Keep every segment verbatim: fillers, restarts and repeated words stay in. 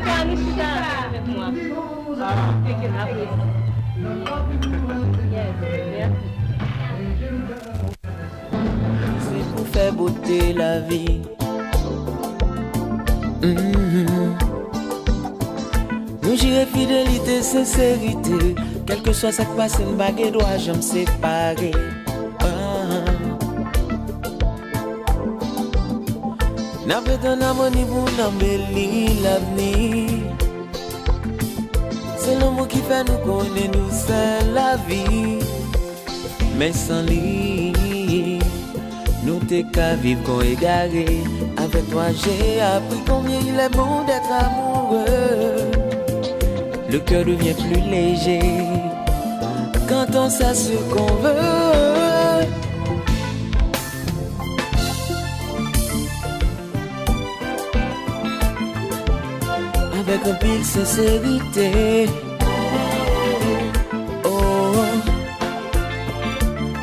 Annie, chita avèk mwen. Apre. Yes, mèsi. Se pou fè bote lavi. Mhm. Nou jire fidelite, senserite. Kèlkeswa sa k pase, n pa gen dwa janm separe. Ah. N ap ret ann amoni pou n anbeli lavni. Se lanmou ki fè nou konnen dousè lavi. Men san li, nou te ka viv kon egare. Avec toi, j'ai appris combien il est bon d'être amoureux. Le cœur devient plus léger quand on sait ce qu'on veut. Avec un pile sincérité. Oh,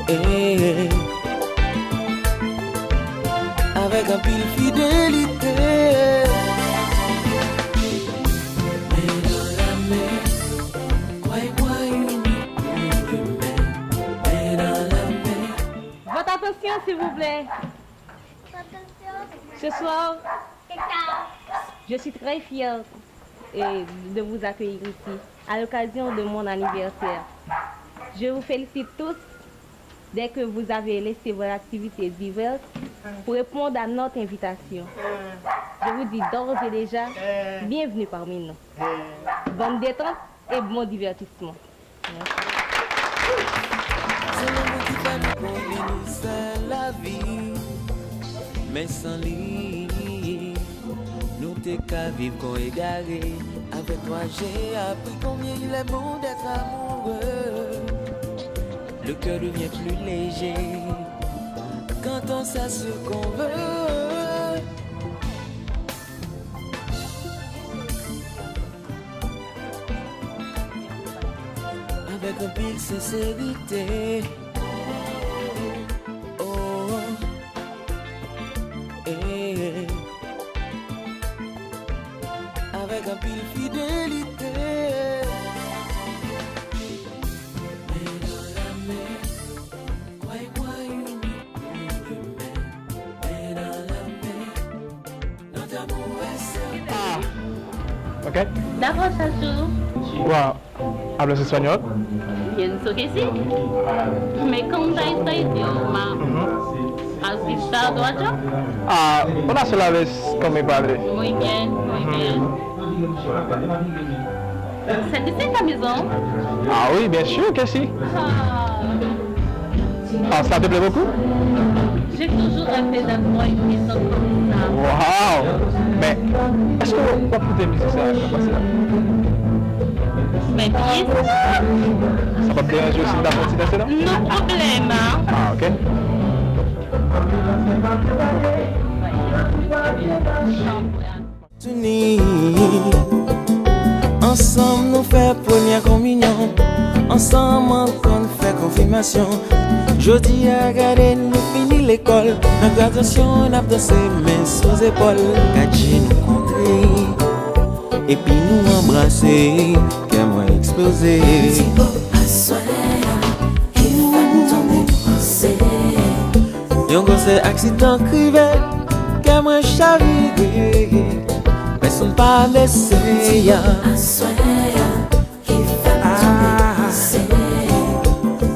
eh, avec un pile fidélité. Main dans la main, croyez-moi, unis pour demain. Main dans la main. Votre attention, s'il vous plaît. Ce soir, je suis très fière, euh, de vous accueillir ici, à l'occasion de mon anniversaire. Je vous félicite tous dès que vous avez laissé vos activités diverses pour répondre à notre invitation. Je vous dis d'ores et déjà, bienvenue parmi nous. Bonne détente et bon divertissement. Se lanmou ki fè nou konnen nou sè lavi. Men san li, nou te ka viv kon egare. Avec toi, j'ai appris combien il est bon d'être amoureux. Le cœur devient plus léger quand on sait ce qu'on veut. Avec un pile sincérité. Oh, eh. Avec un pile fidélité. Main dans la main, croyez-moi, unis pour demain. Main dans la main. Ah. Ok. D'abord, Chachou. Wow. ¿Hablas español? Pienso que sí. Me contaste idioma. Ujú. ¿Has visto a tu? Ah, una sola vez con mi padre. Muy bien, muy bien. C'est ici ta maison? Ah oui, bien sûr que si. Ah. Ah, ça te plaît beaucoup? J'ai toujours rêvé d'avoir une maison comme ça. Wow! Men, èske w ap koute mizik sa k ap pase la? Men byen si. Sa p ap deranje w si n ta fè yon ti danse la? No problema. Ah, ok. Tini. Ansanm nou fè premyè kominyon. Ansanm ankò n fè konfimasyon. Jodi a gade nou fini lekòl. Nan gradyasyon n ap danse men sou zepòl. Gad je nou kontre epi nou anbrase. Kè mwen eksploze. Ti bo aswè a ki fè m tonbe panse. Yon gwosè aksidan k rive, kè mwen chavire, pèsonn pa blese. Ti bo aswè a ki fè m tonbe panse.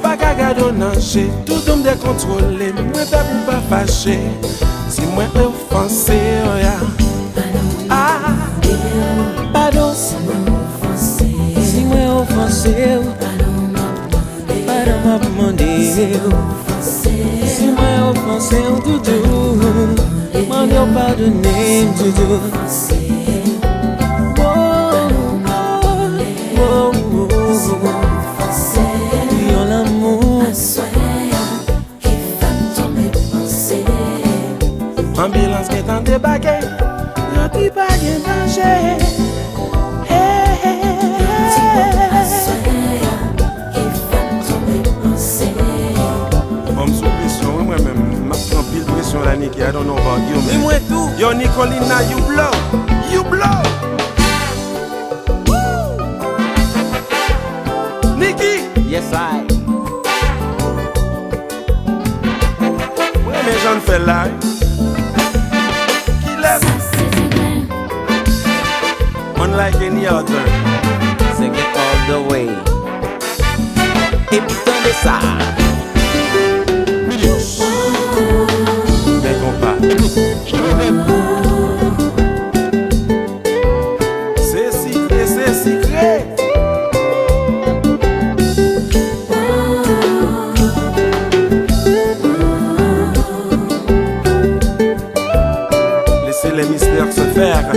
Pa ka gade w nan je, toutou m dekontwole, mwen pè pou pa fache. Si mwen ofanse w ya. Ah, padon. Si mwen ofanse w, padon m ap mande w. Si mwen ofanse w, doudou, mande w padone m, doudou. Oh, oh, oh, oh. Yon lanmou. Ki fè m tonbe panse. Anbilans gentan debake, yo di pa gen danje. Hey, hey, hey, hey. Ti bo aswè a ki fè m tonbe panse. Bon, m sou presyon, wi, mwen menm. M ap pran pil presyon la, Niki. I don't know about you, man. Ni mwen tou. Yo, Nicolina, you blow. You blow. Sa. Mwen renmen jan l fè l la wi. Kilès? Unlike any other. Sing it all the way. Epi tande sa. Philips. Men konpa. Se sikre, se sikre. Laissez les mystères se faire.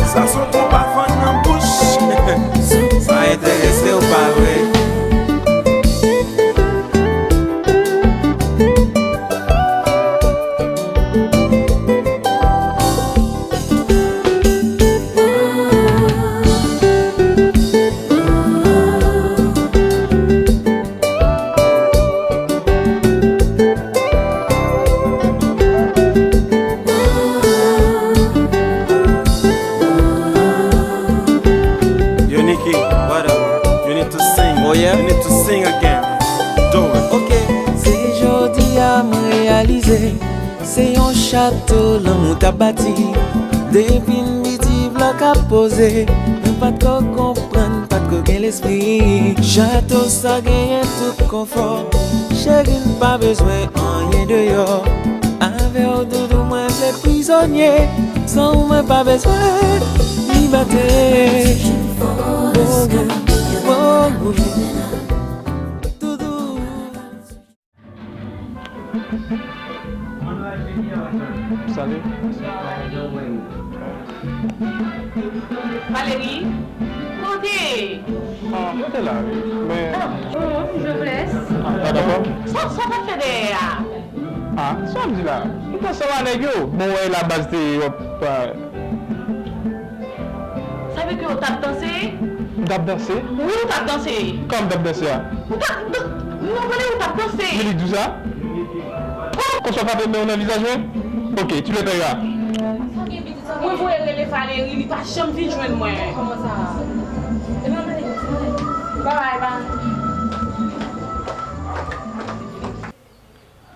Sa se yon konpa fann nan bouch. Sa enterese w pa vre? Yo, Nicky, what up? You need to sing. Oh, yeah? You need to sing again. Do it. Ok. Se jodi a m reyalize se yon chato lanmou t ap bati. Depi m piti vlò k ap poze. Mwen pa t ko konprann, pa t ko gen lespri. Chato sa genyen tout konfò. Cheri, m pa bezwen anyen deyò. Avè w, doudou, mwen vle prizonye. San ou, mwen pa bezwen libète. Oh, oh, oh, oh. Doudou. Salut. Valérie, kote? Ah, mwen te la, wi. Men... Oh, Joblès. Ah, dakò. Sa, sa w ap fè dèyè a? Ah, sa w ap di la? M te ansanm a nèg yo. Bon, wè, la baz te, w ap, ah, Sa vle di w t ap danse? M t ap danse? Wi, w t ap danse. Kòman m t ap danse a? Ou t ap dan-, non, Valérie, w t ap danse. Milik di w sa? Kòman? Konsa w frape men w nan vizaj mwen? Ok, tu le payeras. Mwen voye rele Valérie, li pa janm vin jwenn mwen. Kòman sa? Bye bye, bye.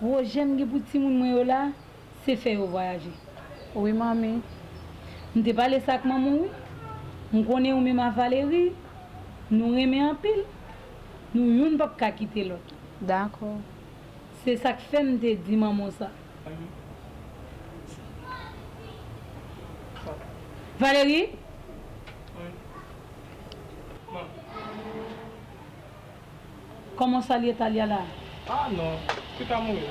Pwojè m gen pou timoun mwen yo la, se fè yo vwayaje. Wi, manmi. M te pale sa ak manman w, wi. M konnen ou menm a Valérie, nou renmen anpil. Nou youn p ap ka kite lòt. Dakò. Se sa k fè m te di manman w sa. Valérie? Wi. Kòman sa l ye, Talia la? Ah non, li ka mouri.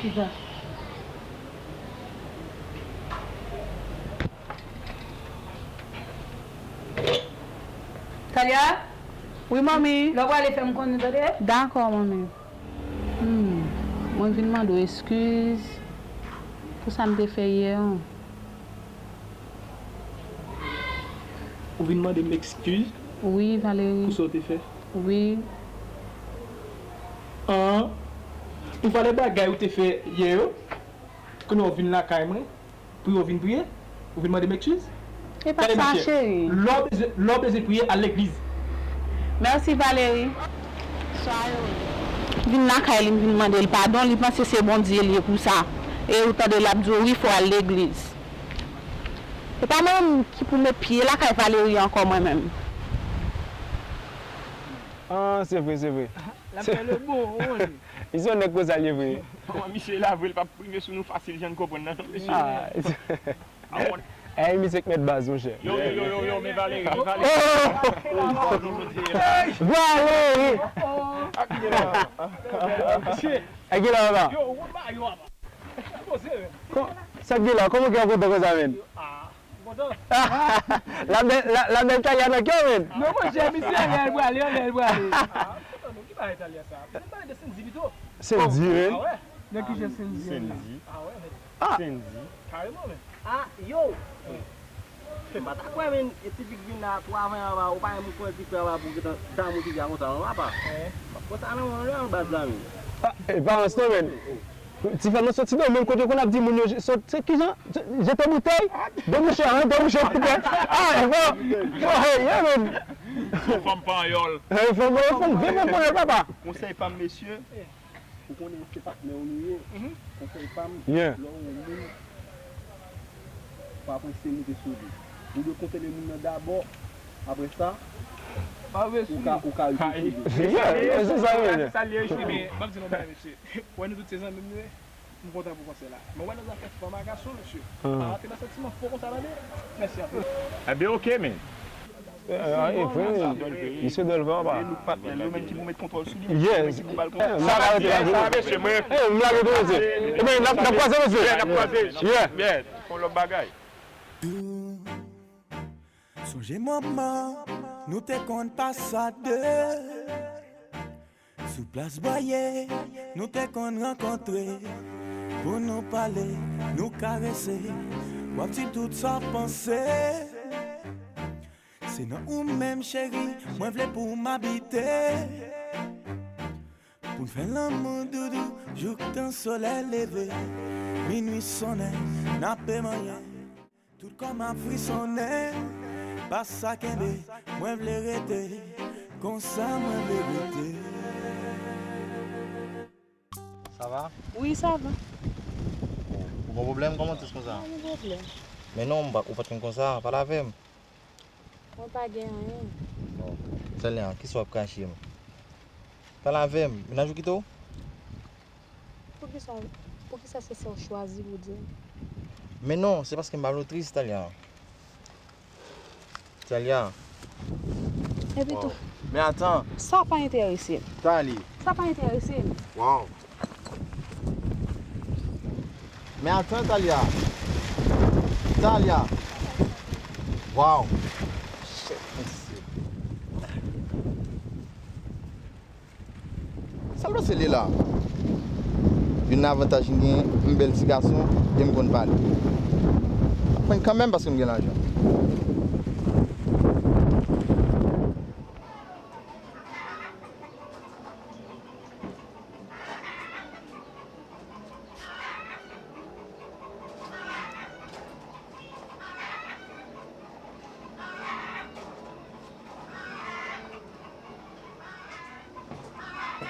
Chita. Talia? Wi, manmi. Lè w prale, fè m konnen, tande? Dakò, manmi. Hmm, mwen vin mande w eskiz pou sa m te fè yè an. Ou vin mande m eskiz? Wi, Valérie. Pou sa w te fè? Wi. An, pou valè bagay ou te fè yè yo, kounye a w vin lakay mwen, pou yo vin priye? Ou vin mande m eskiz? E pa sa, cheri. Lè w bezwen, lè w bezwen priye, al legliz. Mèsi, Valérie. Swa yo. Vin lakay li, m vin mande l padon, li panse se Bondye l ye pou sa. E ou tande l ap di w, wi, fò w al legliz. E pa mwen menm ki pou met pye lakay Valérie ankò, mwen menm. Ah, se vre, se vre. L ap fè le bon, wi. Li se yon nèg kozalye vre. Kòman misye la vre, li p ap rive sou nou fasil jan n konprann nan, non, mesye. Ah. Ah, bon. Ey, misye k mèt baz, monchè. Yo, yo, yo, yo, yo, men Valérie, men Valérie. Oh! Valérie! Ey, ki la, papa? Yo, ou konn ba yo, apa. Ki poze, men? Sa k gen la? Kòman ki an kontan konsa, menn? Ah, kontan. La bèl, la, la bèl Talia nan kè w, menn. Non, monchè, misye anlè l prale, anlè l prale. Ah, kontan, non, ki bagay Talia sa? Mwen pale de Sendy pito. Sendy, menn? Ah, wè. Nan ki jan Sendy an la? Sendy. Ah, wè, men. Ah. Sendy. Kareman, men. Ah, yo. Wi. M pa ta kwè, men, e ti fi k vin la, twa van anba, ou pa menm konnen ti frè a pou gentan damou ti fi a konsa, non, papa. M ap pran sa nan men w, non, baz la, men. Ah, e pa anse non, men. Ti frè m nan soti nan menm kote konn ap di moun yo, sot, se kijan? Jete boutèy? Debouche, hein, debouche boutèy. Ah, bon. Bon, hey, yeah, men. Yon fanm panyòl. Hey, fanm, fanm, fanm, vye fanm panyòl, papa. Konsèy pa m, mesye. Ou konnen se patnè w nou ye. Konsèy pa m, lè w wè yon moun, pa prese moute sou li. Ou dwe kontene moun nan dabò, apre sa, ou ka, ou ka rive sou li. Yeah, se sa yo ye. Sa li ye, wi, men m ap di nou bagay, mesye. Wè nou tout se zanmi m nou ye. M kontan pou konsèy la. Men wè nan zafè fanm ak gason, mesye. Pa rantre nan santiman fo konsa, tande. Mèsi anpil. Ebyen, oke, men. Eh, eh, eh, frè, misye dwèl vre anba. Nou patnè, nou menm ki pou met kontwòl sou li. Yes. Nou menm ki pou ba l kontwòl. Eh, m lage tou, mesye. Eh, m lage tou, mesye. Ebyen, n ap, n ap kwaze, mesye. Yeah, n ap kwaze. Yeah. Yeah. Fon lòt bagay. Sonje moman nou te konn pase a de. Sou plas Bwaye, nou te konn rankontre pou nou pale, nou karese. W ap di tout sa w panse. Se nan ou menm, cheri, mwen vle pou m abite. Pou n fè lanmou doudou, jouk tan solèy leve. Minui sonnen, n ape manyen. Tout kò m ap frisonnen, pa sa kenbe, mwen vle rete, konsa mwen vle rete. Sa va? Wi, sa va. Ou gon pwoblèm? Kòman w twis konsa? Pa gen pwoblèm. Men non, m pa, ou pa t konn konsa, pale avè m. Mwen pa gen anyen. Bon. Sèl li an, kisa w ap kache m? Pale avè m, mennaj ou kite w? Poukisa, poukisa se sa w chwazi pou di m? Men non, se paske m pa vle w tris, Talia. Talia. Epi tou. Men atan. Sa pa enterese m. Tali. Sa pa enterese m. Waw. Men atan, Talia. Talia. Waw. Shit, mesye. Sa l panse li la? Youn nan avantaj m genyen, m bèl ti gason e m konn pale. M ap pran kanmenm paske m gen lajan.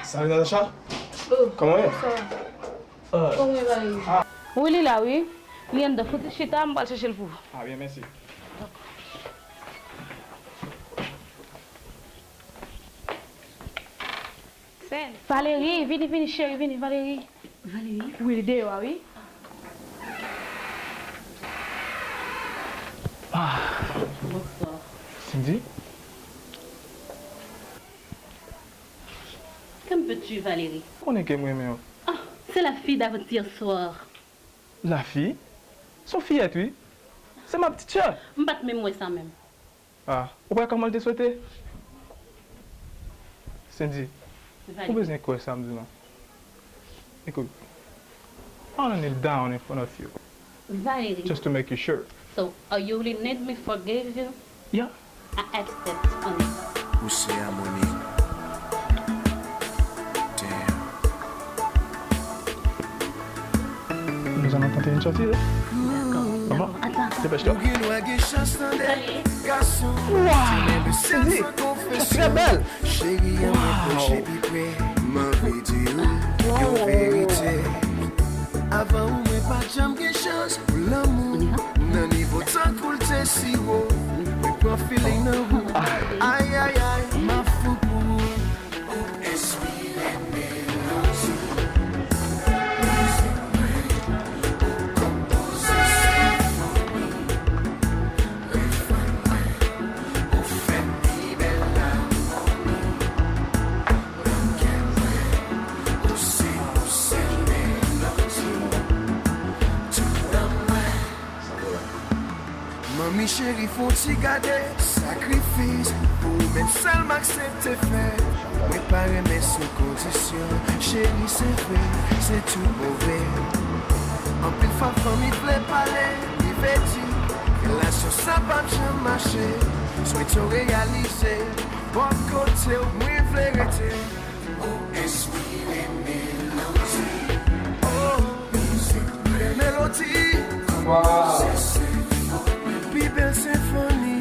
Salut Natacha. Oh, kòman w ye? Sa va. Kòman w ye, Valérie? Wi, li la, wi. Li anndan. Fouti chita, m pral chèche l pou ou. Ah, byen, mèsi. Valérie, vini, vini, cheri, vini, Valérie. Valérie? Wi, li deyò a, wi. Ah. Bonsoir. Cindy? Que me veux-tu, Valérie? Ou konnen ke m renmen w. Ah, c'est la fille d'avant-hier soir. La fille? Se yon fiyèt, wi. Se ma petite sœur. M pa t menm wè sa menm. Ah, ou pa wè kòman l te swete? Cindy, ou bezwen kwè sa m di w lan. Ekout, I wanna kneel down in front of you. Valérie. Just to make you sure. So, uh, you really need me forgive you? Yeah. I accept, honey. Ou se amoni. Damn. Nous allons tenter une sortie, là. D'accord. Bon. Attends. Dépêche-toi. Ou gen dwa gen chans tande gason. Wow! Tine le sèl san konfesyon. Très belle. Cheri an, mwen pwoche pi pre. M anvi di ou yon verite. Avan ou mwen pa t janm gen chans pou lanmou nan nivo tankou l te si wo. Mwen pran feeling nan ou. Ay, ay, ay, m ap fou pou ou. Ou enspire melodi. Mizik mwen, ou konpoze senfoni. Refren mwen, ou fè pi bèl amoni. Nan kè mwen, ou se, ou se melodi. Tout nan mwen. Manmi cheri, fè yon ti gade sakrifis pou ou menm sèl m aksepte fè. Mwen pa renmen sou kondisyon, cheri, se vre, se tout bon vre. Anpil fwa fanmi vle pale, rive di ke Relasyon sa p ap janm mache, swit yo reyalize, bò kote w mwen vle rete. Ou enspire melodi. Oh, mizik, bèl melodi. Wow. Se senfoni. Pi bèl senfoni.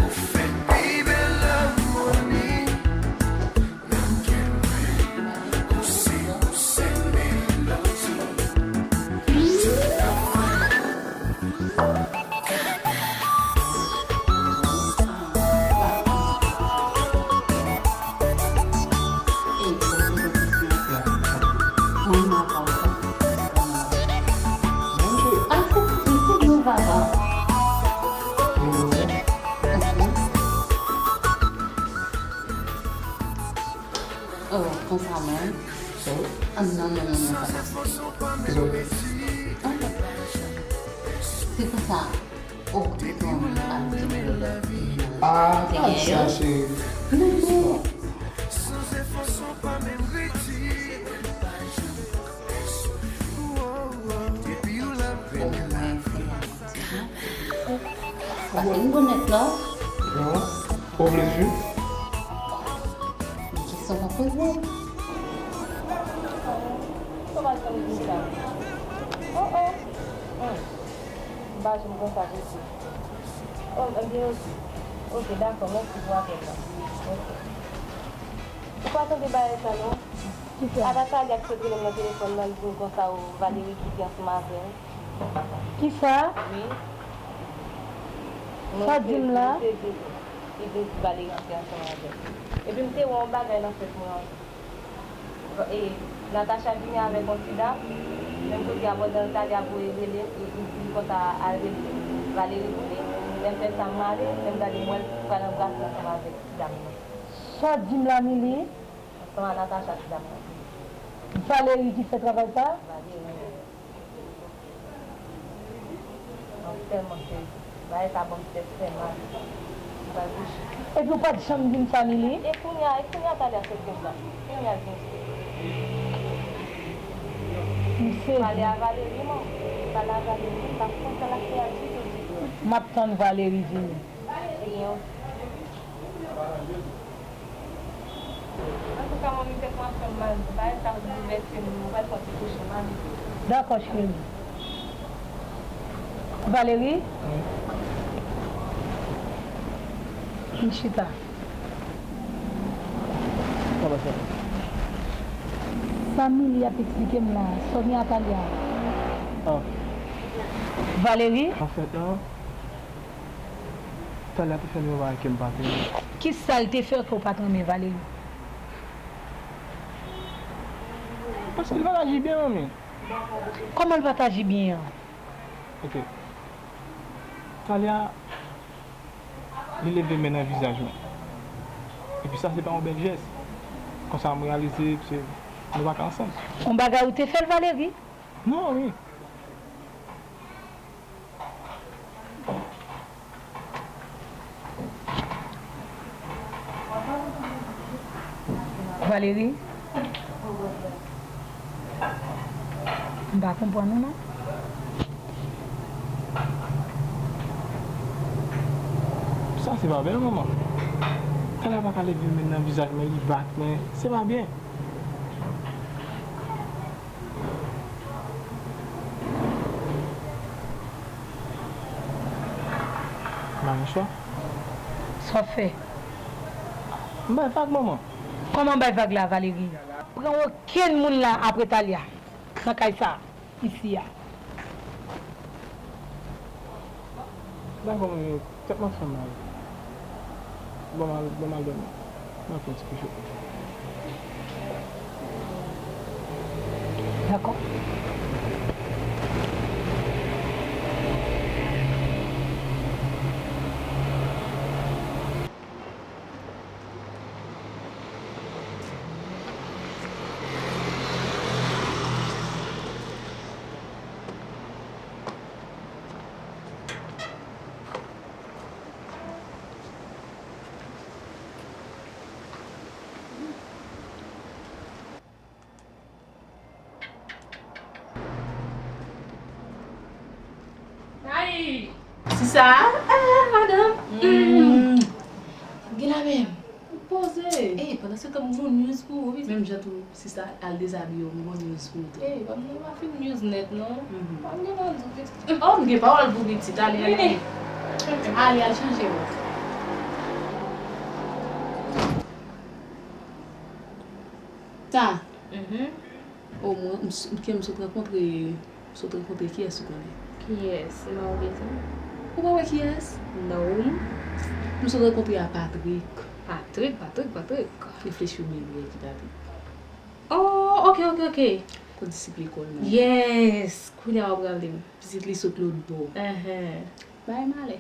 Ou fè pi bèl amoni. Oh, konsa menm? Ah, non, non, non, non, pa. Se konsa. Oh, non, pa. Ah, pa di sa, cheri. Non, non. Pase m bonèt la. Non. Ou vle swiv? Men kesyon w ap poze. Kòman sa m di sa? Oh, oh. Hmm. M pa janm konsa prese. Oh, ebyen, oke. Oke, dakò, mèsi pou apèl la. Oke. Ou pa tande bagay sa, non? Kisa? Apa Talia ki sot rele m nan telefòn nan, li di m konsa, o, Valery kite ansanm avè l. Kisa? Wi. Sa w di m la? Li di m Valery kite ansanm avè l. Epi m te wè yon bagay nan tèt mwen. E, Natacha vini avèk yon ti dam, menm kote a pandan Talia voye rele, li di konsa al rele Valery pou li. Lè m fè sa, m ale, lè m gade, m wè l pral anbrase ansanm avèk ti dam nan. Sa w di m la, Mili? Ansanm a Natacha, ti dam nan. Valery ki fè travay sa? Valery. Mwen tèlman sezi. Bagay sa ban m tèt fè mal. M pral kouche. Epi w pa t janm di m sa, Mili? E kounye a, e kounye a Talia sot gen sa. Kounye a l gen sa. M sezi. Pale a Valery, man. Pale a Valery, m pa konn sa l ap fè a ditou, ditou. M ap tann Valery vini. Antouka, manmi, tèt mwen ap fè m mal, bagay sa boulvèse m, mwen pral pran ti kouche, manmi. Dakò, cheri. Valery? Wi. Vin chita. Sa Mili ap eksplike m la, sa w gen ak Talia? Ah. Valery? Anfèt, an, Talia te fè m yon bagay ke m pa t renmen. Kisa l te fè ke w pa t renmen, Valery? Paske l pa t aji byen, manmi. Kòman l pa t aji byen an? Ok. Talia, li leve men nan vizaj mwen. Epi sa, se pa yon bèl jès. Konsa, m reyalize ke nou pa ka ansanm. Yon bagay ou te fè l, Valery? Non, wi. Valery, m pa konprann ou non. Sa se pa bèl, manman. Talia pa ka leve men nan vizaj mwen, li bat mwen. Se pa byen. Marie, bonswa. Sa w fè? M bay vag, manman. Kòman bay vag la, Valery? Pran okenn moun la apre Talia nan kay sa a, isi a. Dakò, manmi. Tèt mwen fè mal. Ban m al, ban m al dòmi. Mwen pran ti kouche. Dakò. Sista, ah, madanm. Mm. Gen la menm. Poze. Ey, pandan se tan, m gon news pou ou, wi. Menm jan tou, sista, al dezabiye w, m gon news pou ou tou. Ey, pa m nan pa fin news nèt, non. Mhm. Pa m gen nan di w pitit. Oh, m gen pawòl pou pitit, ale, ale, ale. Ale, al chanje w. Ta. Mhm. O, mwen, m s- ke m sot rankontre, m sot rankontre kiyès ou konnen? Kiyès? Se Maroke, se? Ou pa wè kiyès? Non. M sot rankontre a Patrick. Patrick, Patrick, Patrick. Reflechi w byen, ou wè ki Patrick. Oh, ok, ok, ok. Kondisip lekòl mwen. Yes, kounye a w ap raple m. Pitit li sot lòtbò. Ahan. Bay malè.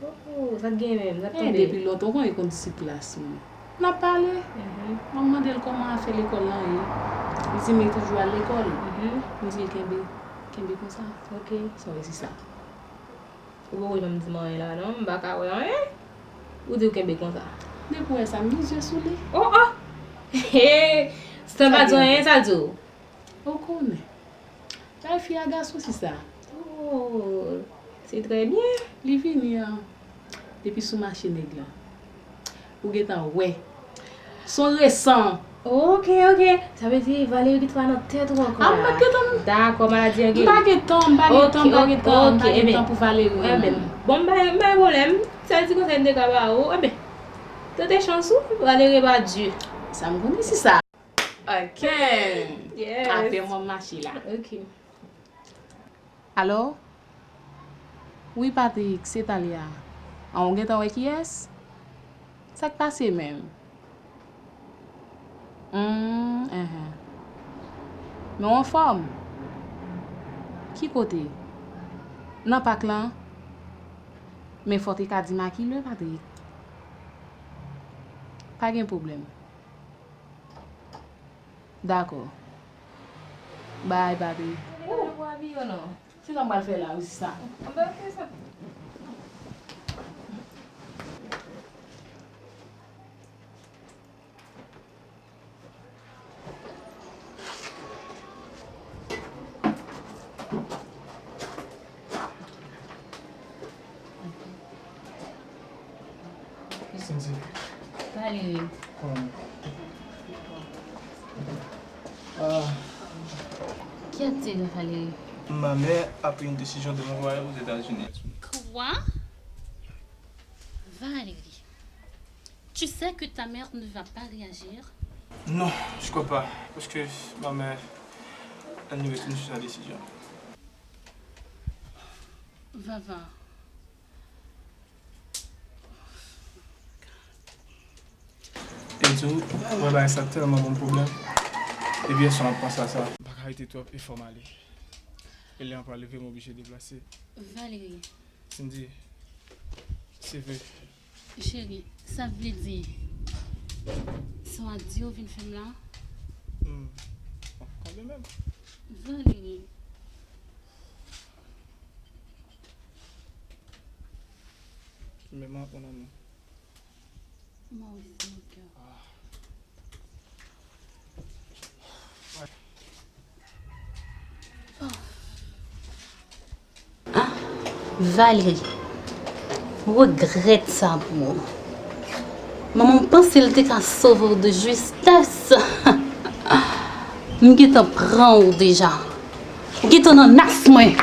Oh, sa t gen menm, sa t tonbe. Depi lontan, ou konnen kondisip klas mwen. N ap pale. Mhm. Mwen mande l kòman afè lekòl lan ye. Li di m li toujou al lekòl. Mhm. M di l kenbe, kenbe konsa. Ok. Sa w wè sista? Ou poko janm di m anyen la non, m pa ka wè anyen. Ou di w kenbe konsa. Depi w wè sa, m gen zye sou li. Oh, oh! He, he! San pa di w anyen, sa l di w? Ou konnen. Bay fi a gason sista. Oh, se trè byen. Li vini an. Depi sou mache nèg lan. Ou gentan wè. Son resan. Ok, ok. Sa vle di Valery ki twa nan tèt ou ankò la. Ah, m pa t gentan. Dakò, maladi an geri. M pa gentan, m pa gentan, m pa gentan, m pa gentan pou Valery. Enben, bon, m pa, m pa gen pwoblèm. Sèl ti konsèy m te ka ba ou, enben, tante chans ou, Valery pa di. Sa m konnen sista. Ok. Yes. Avè m w ap mache la. Ok. Alo? Wi, Patrick, se Talia. An, ou gentan wè kiyès? Sa k pase menm? Hmm, enhen. Men w anfòm? Ki kote? Nan pak lan? Men fò w te ka di m a ki lè, Patrick. Pa gen pwoblèm. Dakò. Bay, papi. Ou pa abiye w non. Se sa m pral fè la wi, sista. Anben, ok, sa. Cindy. Valery. Kòman? Ah. Qu'y a-t-il, Valery? Ma mère a pris une décision de m'envoyer aux États-Unis. Quoi? Valery, tu sais que ta mère ne va pas réagir? Non, je crois pas, parce que ma mère, elle ne retient sur sa décision. Vava. E tou, mwen bay sa tèlman bon pwoblèm. Epi yè swa m ap panse a sa. M pa ka rete twòp e fò m ale. E lè an pral rive, m oblije deplase. Valery. Cindy, se vre. Cheri, sa vle di, se yon adye ou vin fè m la? Hmm. Kanmenm. Valery. Mwen menm, mon amour. Moi aussi, mon cœur. Ah, Valery, m regrèt sa pou ou. Manman m panse l te ka sove w de justès. M gentan pran ou deja. Ou gentan nan nas mwen.